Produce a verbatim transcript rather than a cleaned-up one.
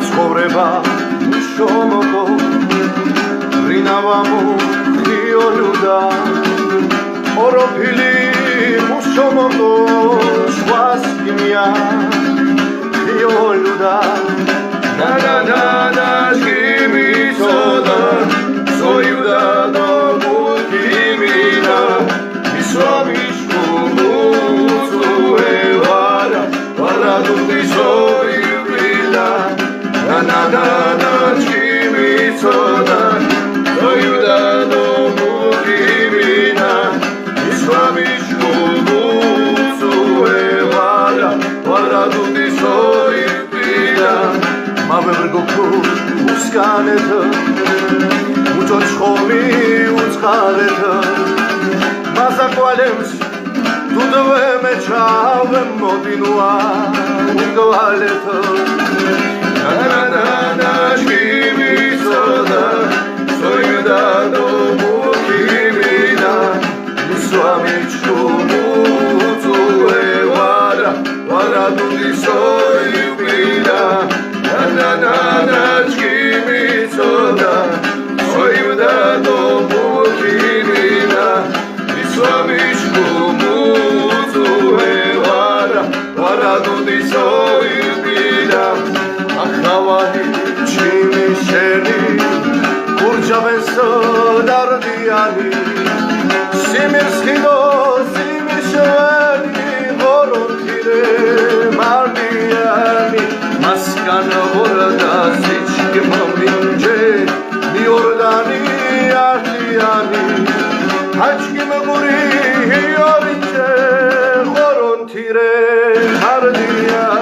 ცხოვრება მუშომოკო, რინავა მუქიოლუდა, ოროფილი მუშომოკო, შვას იმია, იოლუდა, ნანა, ნანა, ჭკიმი ცოდა, სოიუდა დო მუქი მინა, ისვამიშ კუმუწუე ვარა, ვარა დუდი სოიუპილა, ნანა, ნანა, ჭკიმი ცოდა, სოიუდა დო მუქი მინა, ისვამიშ კუმუწუე ვარა, ვარა დუდი სოიუპილა, მავებრგო ქუ უსკანეთო, უჭო ჩხომი უცხარეთო, მაზა კვალემს დუდვე მეჩავე მოდინუა უკვალეთო. ნანა, ნანა, ჭკიმი ცოდა, სოიუდა დო მუქი მინა, ისვამიშ კუმუწუე ვარა, ვარა დუდი სოიუპილა, ნანა, ნანა, ჭკიმი ცოდა, სოიუდა დო მუქი მინა, ისვამიშ კუმუწუე ვარა, ვარა დუდი სოიუპილა, ახავალი ჩიმი შენი, გურჯავენ სოდარდიანი, სიმირს ხილო, სიმირს შვენი, ღორონთირე მანდიანი, მასკან ღორდა სიჩქი მომინჯე, მიორდანი ართიანი, აჩქი მგური იორინჯე, ღორონთირე მანდია.